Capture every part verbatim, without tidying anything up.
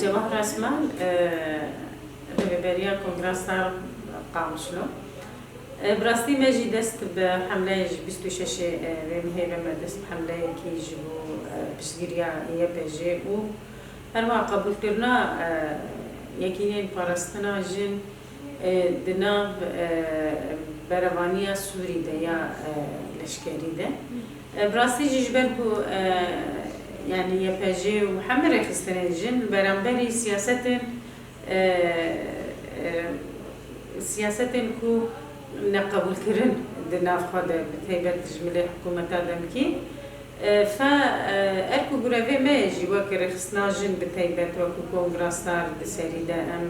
Cewahir Esmer, e, Rêveberiya Kongra Star Qamişlo. E, bi rastî me jî dest bi hemleyê ji bîst û şeş ê, e, vê mehê ve me dest bi hemleyekî ji bo, e, piştgiriya Y P J û herwiha qebûlkirina, e, yekînên parastina jin, e, di nav, e, berevaniya Sûrî de ya, e, leşkerî de. E, bi rastî jî ji ber ku, e, yanî Y P J û hemî rêxistinên jin li beramberî siyasetên, e, e, siyasetên ku neqebûlkirin di nav xwe de, bi taybet ji milê hikûmeta demkî, e, fe, e, erk û gurevê me ye jî wek rêxistina jin, bi taybet wek ku Kongra Star di serî de em,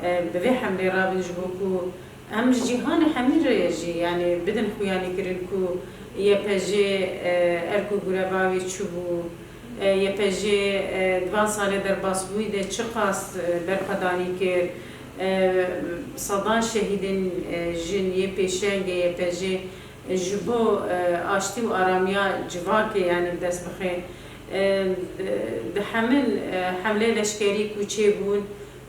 e, bi vê hemlê rabin ji bo ku em ji cîhanê hemî re jî, yanî bidin xuyanîkirin ku Y P J, e, erk û gureva wê çi bû, e, Y P J, e, di van salê derbasbûyî de çiqas, e, berxwedanî kir, e, sedan şehîdên, e, jin yê pêşengê Y P J ji bo, e, aştî û aramiya civakê, yanî bi dest bixê. E, di, di hemin, e, hemlê leşkerî ku çêbûn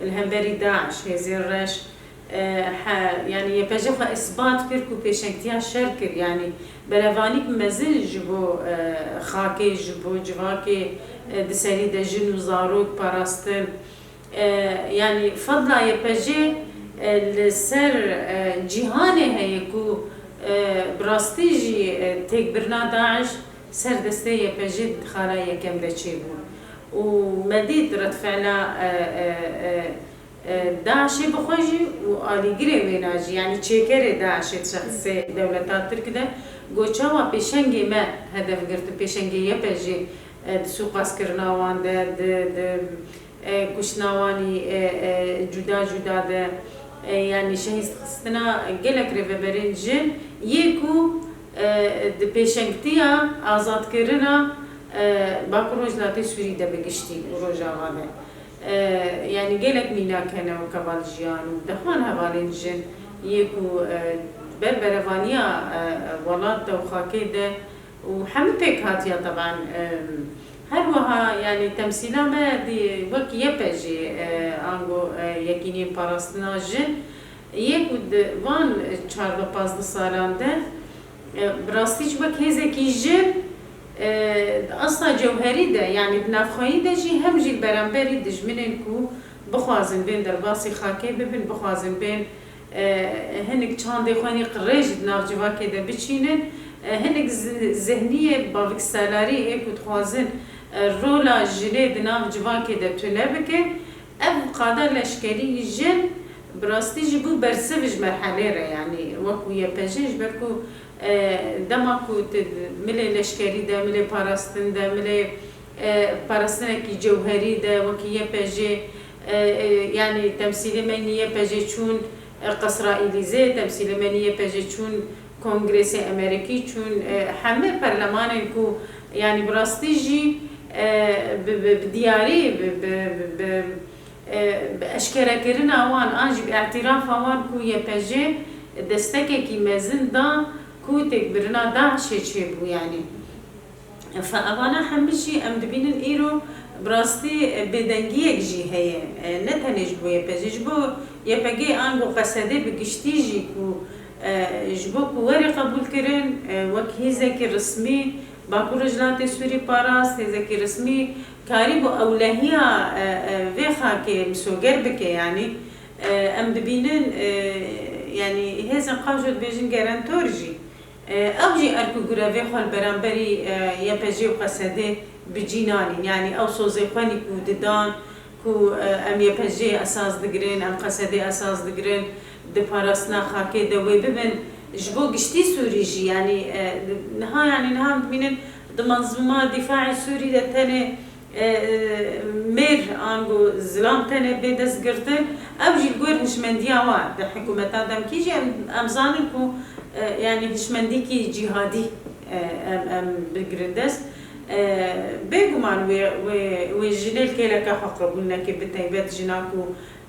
li hemberî DAIŞ, Hêzên Reş, E, he, yanî Y P J xwe îsbat kir ku pêşengtiya şer kir, yanî berevanîk mezin ji bo, e, xakê, ji bo civakê, e, di serî de jin û zarok parastin. E, yanî fedla Y P J, e, li ser, e, cîhanê heye ku, e, bi rastî jî, e, têkbirina DAIŞ ser destê Y P J di xala yekem de çêbû. Û me dît redfela, e, e, e, E, DAIŞê bi xwe jî û alîgirê wêna jî, yanî çêkerê DAIŞê di şexsê dewleta Tirk de, got, çawa pêşengê me hedef girtin, pêşengê Y P Jê, e, di sûqaskirina wan de, di, di, e, kuştina wanî, e, e, cuda cuda de, e, yanî şehîdxistina gelek rêveberên jin yê ku, e, di pêşengtiya azadkirina, e, Bakur Rojhilatê Sûrî de bi giştî û Rojava de. E, yanî gelek mînak hene weke Heval Jiyan û dehan hevalên jin yê ku, e, ber berevaniya, e, welat de û xakê de û hemû pêkhatiya teban, e, her wiha yanî temsîla me dî wek Y P Jê, e, ango, e, Yekîneyên Parastina Jin yê ku di van çardeh pazdeh salan de E, bi rastî jî wek hêzekî jin, e, di asta cewherî de, yanî di navxweyî de jî hem jî li beramberî dijminên ku bixwazin bên derbasî xakê bibin, bixwazin bên, e, hinik çandê xwe nî qirêj di nav civakê de biçînin, e, hinik zi-, zihniyê baviksalarî ê ku dixwazin, e, rola jinê di nav civakê de tune bikin, Ev qada leşkerî jin bi rastî jî bû bersiv ji merhelê re, yanî wekû Y P J, ji ber ku, e, dema ku tu milê leşkerî de, milê parastin de, milê, e, parastinekî cewherî de, wekî Y P J, e, e, yanî temsîlê me yê Y P J çûn, e, Qesra Îlîzê, temsîlê me yê Y P J çûn Kongresê Amerîkî, çûn, e, hemî perlemanên ku, yanî bi rastî jî, e, bi, bi, bi diyarî, bi, bi, bi, bi, e, bi eşkerekirina wan an jî bi îtîrafa wan ku Y P J destekekî mezin da ku têkbirina DAIŞê çêbû, yanî. Fe evana hemî jî em dibînin îro bi rastî, e, bêdengiyek jî heye. E, ne tenê ji bo Y P G, ji bo Y P G ango Qesedê bi giştî jî ku, e, ji bo ku were qebûlkirin, e, wek hêzekî resmî Bakur Rojhilatê Sûrî parast, hêzekî resmî karî bo ewlehiya, e, e, vê xakê misoger bike, yanî, e, em dibînin, e, yanî hêzên qawjo dibêjin gerentor jî. E, ew jî erk û gurevê xwe li beramberî, e, Y P G û Qesedê bi cî nanîn. Yanî ew sozê xwe nî ku didan ku, e, em Y P G esas digirin, em Qesedê esas digirin, di parastina xakê de wê bibin. Ji bo giştî Sûrî jî, yanî, e, niha, yanî niha em dibînin di menzûma dîfaê Sûrî de tenê e, e, mêr ango zilam tenê bê destgirtin, ew jî li gor hişmendiya wan di hikûmeta demkî jî em, em zanin ku, e, yanî hişmendîkî cîhadî, e, em, em bigirin dest. E, bêguman wê, wê, wê jinê li kêleka xwe qebûl neke, bi taybet jina ku,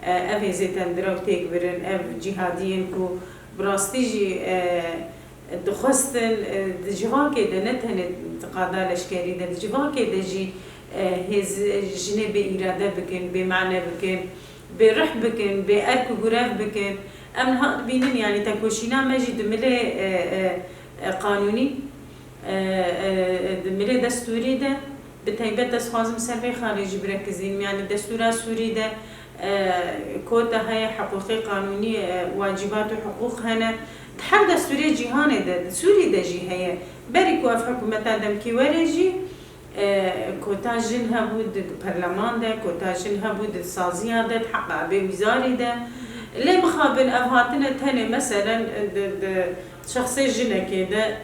e, ev hêzê tendira û têk birin, ev cîhadiyên ku bi rastî jî, e, dixwestin, e, di civakê de, ne tenê di qada leşkerî de, di civakê de jî, e, hêz jinê bê îrade bikin, bê mane bikin, bê ruh bikin, bê erk û gurev bikin. Em niha dibînin, yanî tekoşîna me jî di milê, e, e, e, qanûnî, e, e, di milê destûrî de, bi teybet ez xwazim ser vê xalê jî birekizînim. Yanî destûra Sûrî de, e, kota heye, hiqûqê qanûnî, e, wacîbat û hiqûq hene. Di her destûrê cîhanê de, di Sûrî de jî heye. Berî ku ev hikûmeta demkî were jî, e, kota jin hebû di perleman de, kota jin hebû di saziya de, di heqa bêwîzarî de. Lê mixabin ev hatine tenê, meselen, di, di şexsê jinekê de,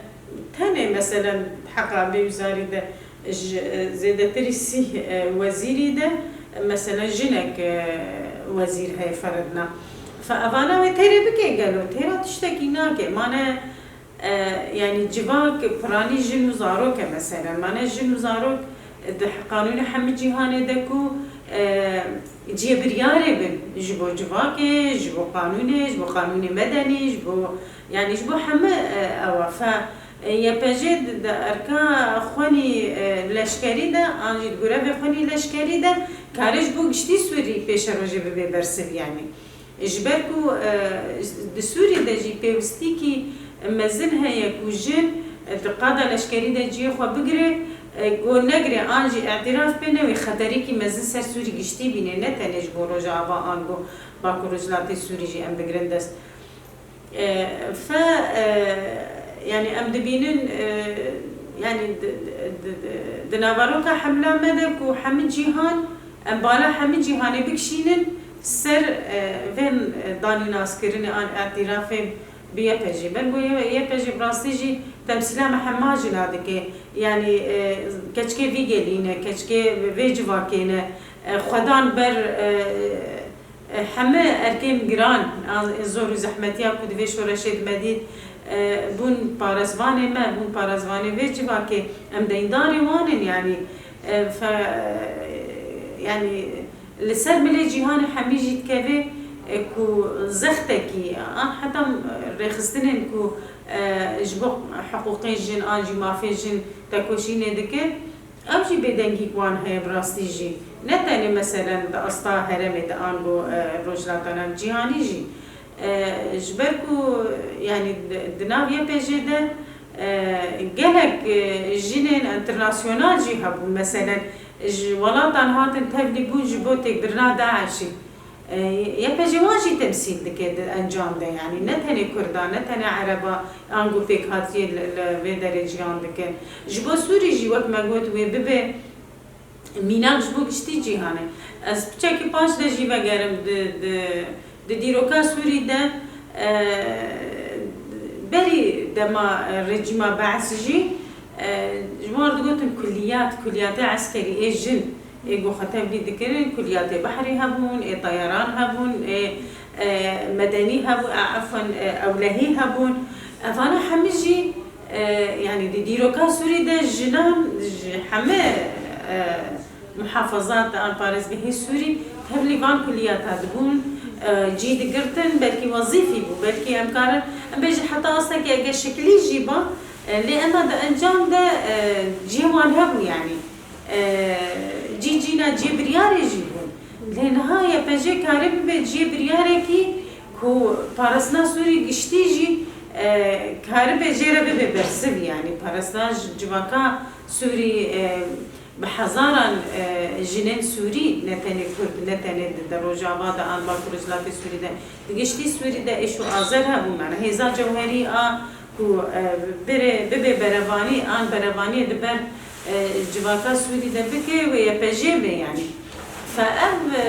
tenê, meselen, di heqa bêwîzarî de ji, e, zêdetirî sîh, e, wezîrî de, meselen, jinek, e, wezîr heye feredna. Fe evana wê têrê bike gelo, têra tiştekî nake. Mane, e, yanî civak piranî jin û zarok e, meselen. Mane jin û zarok, e, di qanûnê hemî cîhanê de ku, e, cihê biryarê bin ji bo civakê, ji bo qanûnê, ji bo qanûnê medenî, ji bo, yanî ji bo hemî, e, ewa. Fe, e, Y P G di, di erka xwenî, e, leşkerî de, an jî di gurevê xwenî leşkerî de kare ji bo giştî Sûrî pêşerojê bibe bersiv, yanî. Ji ber ku, e, di Sûrî de jî pêwistîkî mezin heye ku jin, e, di qada leşkerî de cihê xwe bigire, e, ku negire an jî îtiraf pê newê xeterekî mezin ser Sûrî giştî bîne, ne tenê ji bo Rojava ango Bakur Rojhilatê Sûrî jî em bigirin dest. E, fe, e, yanî em dibînin, e, yanî di, di, di, di naveroka hemla me de ku hemî cîhan, em bala hemî cîhanê bikişînin ser, e, vên, e, danînaskirinê an îtirafê bi Y P G. Ber ku Y P G bi rastî jî temsîla me hema jina dike. Yanî, e, keçikê vî gelî ne, keçikê vê civakê ne. E, xwedan ber, e, e, heme erkên giran, an, zor û zehmetiya ku di vê şoreşê de me dît, e, bûn parezvanê me, bûn parezvanê vê civakê, em deyndarê wan in, yanî, e, fe-, yanî, li ser milê cîhanê hemî jî dikeve, e, ku zextekî, an heta rêxistinên ku, e, ji bo hiqûqên jin an jî mafê jin tekoşînê dike, ew jî bêdengî wan heye bi rastî jî. Ne tenê meselen di asta herêmê de ango, e, rojhilata nav cîhanî jî. E, ji ber ku, yanî di, di nav Y P G de, e, gelek, e, jinên enternasyonal jî hebûn. Meselen, ji welatan hatin tevlî bûn ji bo têkbirina DAIŞ'î. E, Y P G wan jî temsîl dike di encam de, yanî ne tenê Kurda, ne tenê Ereba, ango pêkhatiyê li, li vê derê jiyan dikin. Ji bo Sûrî jî, wek me got, wê bibe mînak ji bo giştî cîhanê. Ez piçekî paş de jî vegerim di, di, di dîroka Sûrî de, e, berî dema, e, rejîma Beis jî, e, ji wan re digotin kuliyat, kuliyatê eskerî ê jin ê ku xwe tevlî dikirin, kuliyatê behrî hebûn, ê teyaran hebûn, ê, e, medenî hebûn, e, efwen, e, ewlehî hebûn. Evana hemî jî, e, yanî di dîroka Sûrî de jinan ji hemî, e, muhafazat an parêzgehê Sûrî tevlî van kuliyata dibûn, e, cî digirtin, belkî wezîfî bû, belkî em karin, em bêjin heta astekî ege şiklî jî ba, e, lê ema di encam de, e, cihê wan hebû, yanî. E, cî cîna cihê biryarê jî bûn. Lê niha Y P G kare bibe cihê biryarekî ku parastina Sûrî giştî jî, e, karibe jê re bibe bersiv, yanî parastina ji civaka Sûrî, e, bi hezaran, e, jinên Sûrî, ne tenê Kurd, ne tenê di, di Rojava de an Bakur Rojhilatê Sûrî de, di giştî Sûrî de êş û azer hebûn, yani hêza cewherî a ku, e, bire, bibe berevanî, an berevaniyê di ber, e, civaka Sûrî de bike, wê Y P G be, yanî. Fe ev, e,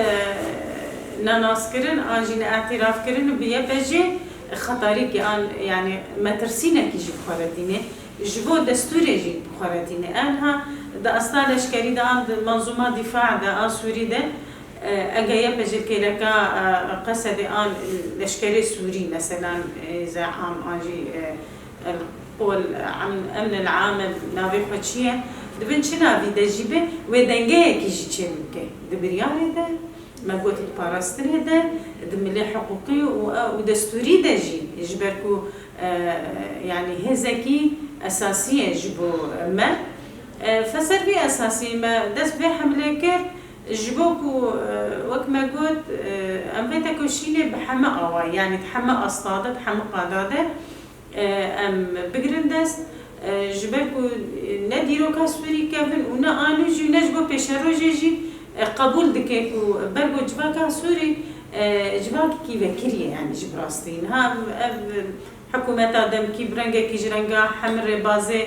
nenaskirin an jî neîtirafkirin bi Y P G xetarîkî an, yanî metirsînekî jî bi xwe re tîne, ji bo destûrê jî bi xwe re tîne. Enha di asta leşkerî de an di menzûma dîfa de a Sûrî de, E, ege Y P G kêleka, e, Qesedê an leşkerê Sûrî, meselan, e, Zeam an jî, e, El Qol, Em-, Emn El Am, navê xwe çi ye? Di bin çi navî de jî be, wê dengeyekî jî çêbike. Di biryarê de, me got di parastinê de, di milê hiqûqî û, û destûrî de jî, ji ber ku, e, yanî hêzekî esasî ye ji bo me. E, fe ser vî esasî me dest vê hemlê kir, ji bo ku, e, wek me got, e, em vê tekoşînê bi heme awayî, yanî di heme asta de, di heme qada de, e, em bigirin dest, e, ji ber ku ne dîroka Sûrî kevin û ne anû jî û ne ji bo pêşerojê jî, e, qebûl dike ku ber ku civaka Sûrî, e, civakekî vekirî ye, yanî ji bi rastî. Niha ev, ev hikûmeta demkî bi rengekî ji renga hemî rêbazê,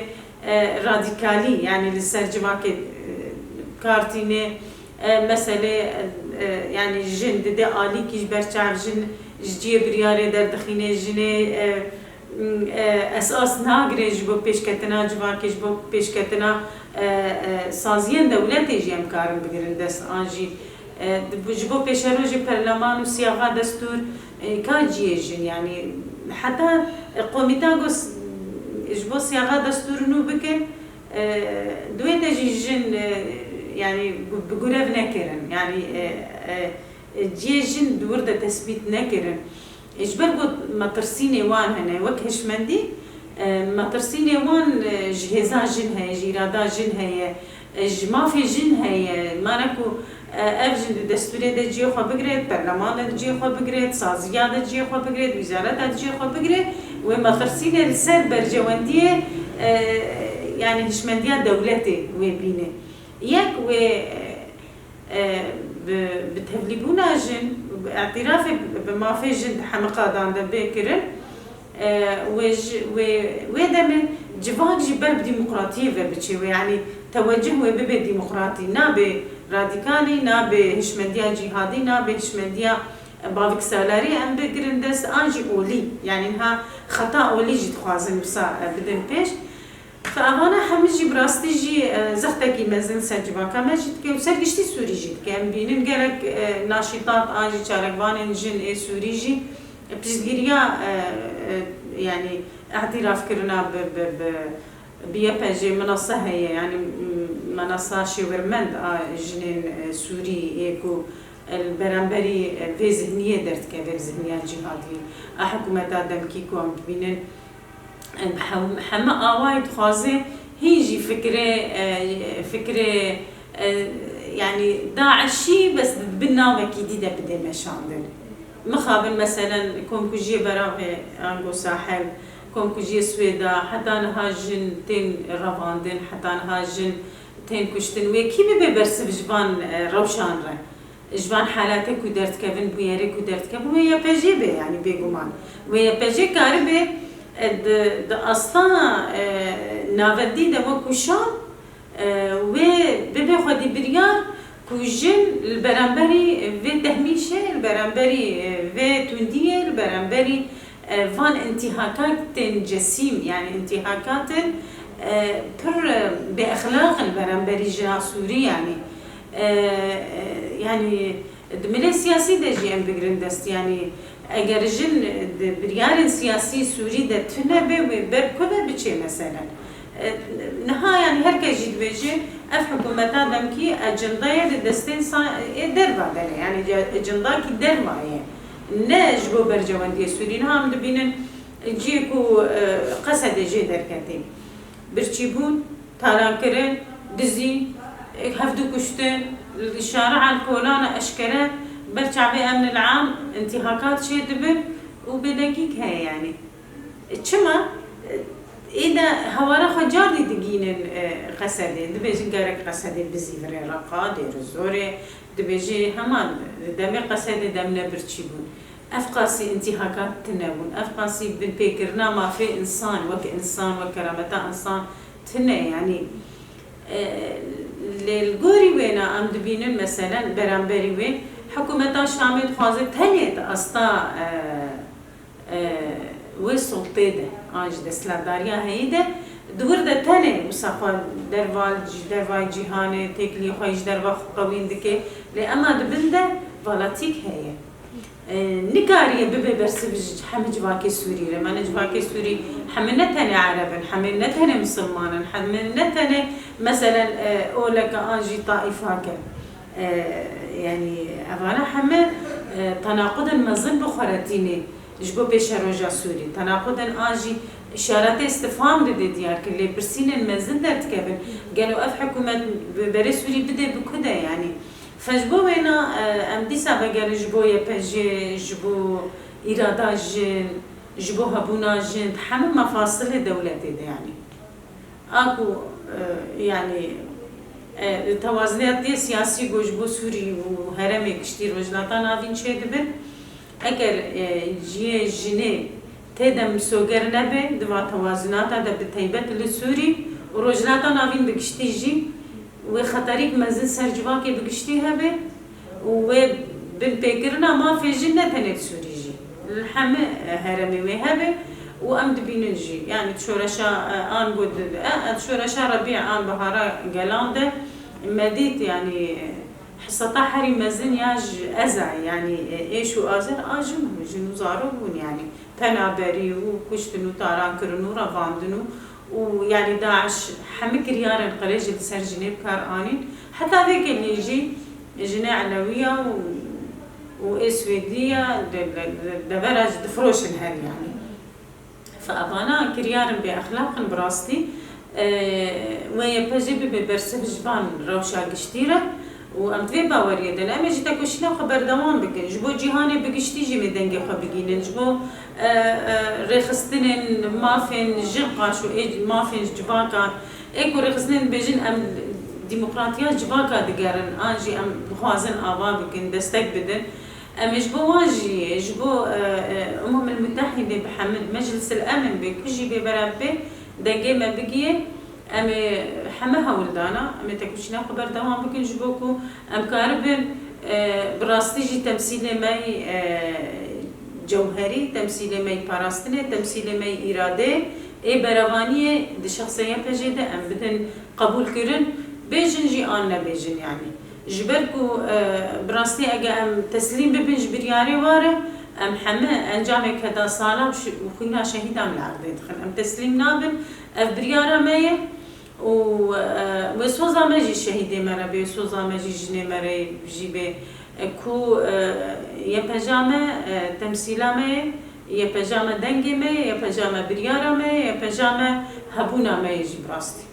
e, radîkalî, yanî li ser civakê, e, kar tîne, e, meselê, e, e, yanî jin dide alîkî ji ber çav, jin ji cihê biryarê derdixîne, jinê, e, m, e, esas nagire ji bo pêşketina civakê, ji bo pêşketina, e, e, saziyên dewletê jî em karin bigirin dest an jî, e, di, ji bo pêşerojê perleman û siyaxa destûr, e, ka cihê jin, yanî heta, e, komîta ku s-, ji bo siyaxa destûr nû bikin, e, di wê de jî jin, e, yanî bi, bi gurev nekirin, yanî, e, e, e, cihê jin di wir de tesbît nekirin. E, ji ber ku metirsînê wan hene, wek hişmendî, e, metirsînê wan, e, ji hêza jin heye, ji îrada jin heye, e, ji mafê jin heye. Mane ku, e, ev jin di destûrê de cihê xwe bigire, di perleman de cihê xwe bigire, di saziya de cihê xwe bigire, di wîzareta de cihê xwe bigire, wê metirsînê li ser berjewendiyê, e, yanî hişmendiya dewletê wê bîne. Yek wê, e, e, bi, bi tevlîbûna jin, bi îtirafê bi mafê jin di hemî qadan de bê kirin, e, wê ji, wê, wê demê civak jî ber bi demokratiyê ve biçe, wê, yanî tewecih wê bibe demokratî, nabe radîkalî, nabe hişmendiya cîhadî, nabe hişmendiya, e, baviksalarî em bigirin dest an jî olî, yanî niha xeta olî jî dixwazin wisa, e, bidin pêş. Fe evana hemî jî bi rastî jî, e, zextekî mezin ser civaka me jî dike û ser giştî Sûrî jî dike. Em bînin gelek, e, naşîtat an jî çalakvanên jin ê Sûrî jî piştgiriya, e, e, yanî îtirafkirina bi, bi, bi, bi Y P G menasa heye, yanî, m-, menasa şêwirmend a jinên, e, Sûrî ê ku, e, li beramberî, e, vê zihniyê derdikeve, vê zihniya cîhadî a hikûmeta demkî ku em dibînin, Em hem-, heme awayî dixwaze hîn jî fikrê, e, fikrê, e, yanî DAIŞî bes di bin navekî dî de bide meşandin. Mixabin meselen komkujiyê beravê Ango Sahel, komkujiyê Swêda, heta niha jin tên revandin, heta niha jin tên kuştin. Wê kî bibe bersiv ji van, e, rewşan re? Ji van halatê ku derdikevin, bûyerê ku derdikevin, wê Y P G bê, yanî bêguman. Wê Y P G karibe, e, di, di asta, e, navendî de wekû Şam, e, wê bibe xwedî biryar ku jin li beramberî vê tehmîşê, li beramberî, e, vê tundiyê, li beramberî, e, van întîhakatên cesîm, yanî întîhakatên, e, pir, e, bêexlaq li beramberî jina Sûrî, yanî, e, e, yanî di milê siyasî de jî em bigirin dest, yanî eger jin di biryarên siyasî Sûrî de tune be, wê ber ku ve biçe meselen? E, niha, yanî, her kes jî dibêje, ev hikûmeta demkî ecindayê di destên sa-, ê derva de ne, yanî, ce-, ecindakî derva ye. Ne ji bo berjewendiyê Sûrî. Niha em dibînin cihê ku, e, Qesedê jê derketî. Birçîbûn, talankirin, dizî, e, hevdû kuştin, li şari'an kolana eşkere ber çavê emnil am întîhakat çêdibin û bêdengîk heye, yanî. Çima? Ê de hewara xwe cardî digînin, e, Qesedê. Dibêjin gerek Qesedê bizîvire Reqa, Dêrizorê. Dibêjê hema li demê Qesedê demne birçî bûn. Ev qasî întîhakat tune bûn. Ev qasî binpêkirina mafê însan, wek însan, wek kerameta însan tune. Yanî, e, lê li gorî wêna em dibînin, meselen, beramberî wê, hikûmeta Şamê dixwaze tenê di asta, e, e, wê sultê de, an jî desthilatdariya heyî de, di wir de tenê wisa xwe derva, ji dervayê cîhanê têkilî xwe ji derva xwe qewîn dike, lê ema di bin de valatîk heye. E, nikariye bibe bersiv ji hemî civakê Sûrî re. Mane civakê Sûrî hemî ne tenê Ereb in, hemî ne tenê misilman in, hemî ne tenê, meselen, e, oleke an jî taîfak e. E, yanî evana heme, e, tenaqudên mezin bi xwe re tînê ji bo pêşeroja Sûrî. Tenaqudên an jî Îşaretê istifham dide diyar kir, lêpirsînên mezin derdikevin. Gelo ev hikûmet bi berê Sûrî bide bi ku de, yanî? Fe ji bo wêna, e, em dîsa vegerin ji bo Y P G, ji bo îrada jin, ji bo hebûna jin, di hemû mefasilê dewletê de, yanî. A ku, e, yanî, e, tewazunatiyê siyasî ku ji bo Sûrî û herêmê giştî Rojhilata Navîn çêdibin, eger, e, cihê jinê tê de misoger nebe, di va tewazunata de bi taybet li Sûrî û Rojhilata Navîn bi giştî jî, wê xeterîk mezin ser civakê bi giştî hebe û wê binpêkirina mafê jin ne tenê li Sûrî jî, li heme herêmê wê hebe û em dibînin jî. Yanî di şoreşa, e, an got, e, e, di şoreşa Rebî an bihara gelan de me dît, yanî, e, hisseta herî mezin ya ji ezayê, yanî, e, êş û azer a jin bû, jin û zarok bûn, yanî penaberî û kuştin û tarankirin û revandin û, û, yanî, DAIŞ hemî kiryarên qirêj li ser jinê bi kar anîn. Heta vê kemî jî jinê Elewiya û, û ê Swêdiya de, de, de, devera jî difiroşin her, yanî. Fe evana kiryarên bêexlaq in bi rastî. E, wê Y P G bibe bersiv ji van rewşa giştî re û em di vê baweriyê de ne. Em ê ji tekoşîna xwe berdewam bikin. Ji bo cîhanê bi giştî jî wê dengê xwe bigihînin. Ji bo, e, e, rêxistinên mafên jin qaş û ê mafên civaka, ê ku rêxistinên dibêjin em demokratiya civaka digerin, an jî em dixwazin ava bikin, destek bidin. Em ê ji bo wan jî, ji bo, e, e, Umemil Mutehîdê bi hemil, Meclis el Emin bê, ku jî bê berav bê, dengê me bigihê, em ê heme hewl dana, em ê tekoşîna xwe berdewam bikin, ji bo ku em karibin, e, bi rastî jî temsîlê me yî, e, cewherî, temsîlê me yî parastinê, temsîlê me yî îradeyê, ê berevaniyê di şexsê Y P G de em bidin qebûlkirin, bêjin jî an nebêjin, yanî. Ji ber ku, e, bi rastî ege em teslîm bibin ji biryarê wa re, em heme encamê keda sala şi-, û xwîna şehîdan li erdê dixin. Em teslîm nabin, ev biryara me ye û, e, wê soza me jî şehîdê me re bê, wê soza me jî jinê me re jî bê, e, ku, e, Y P G me, e, temsîla me ye, Y P G me dengê me ye, Y P G me biryara me ye, Y P G me hebûna me ye jî bi rastî.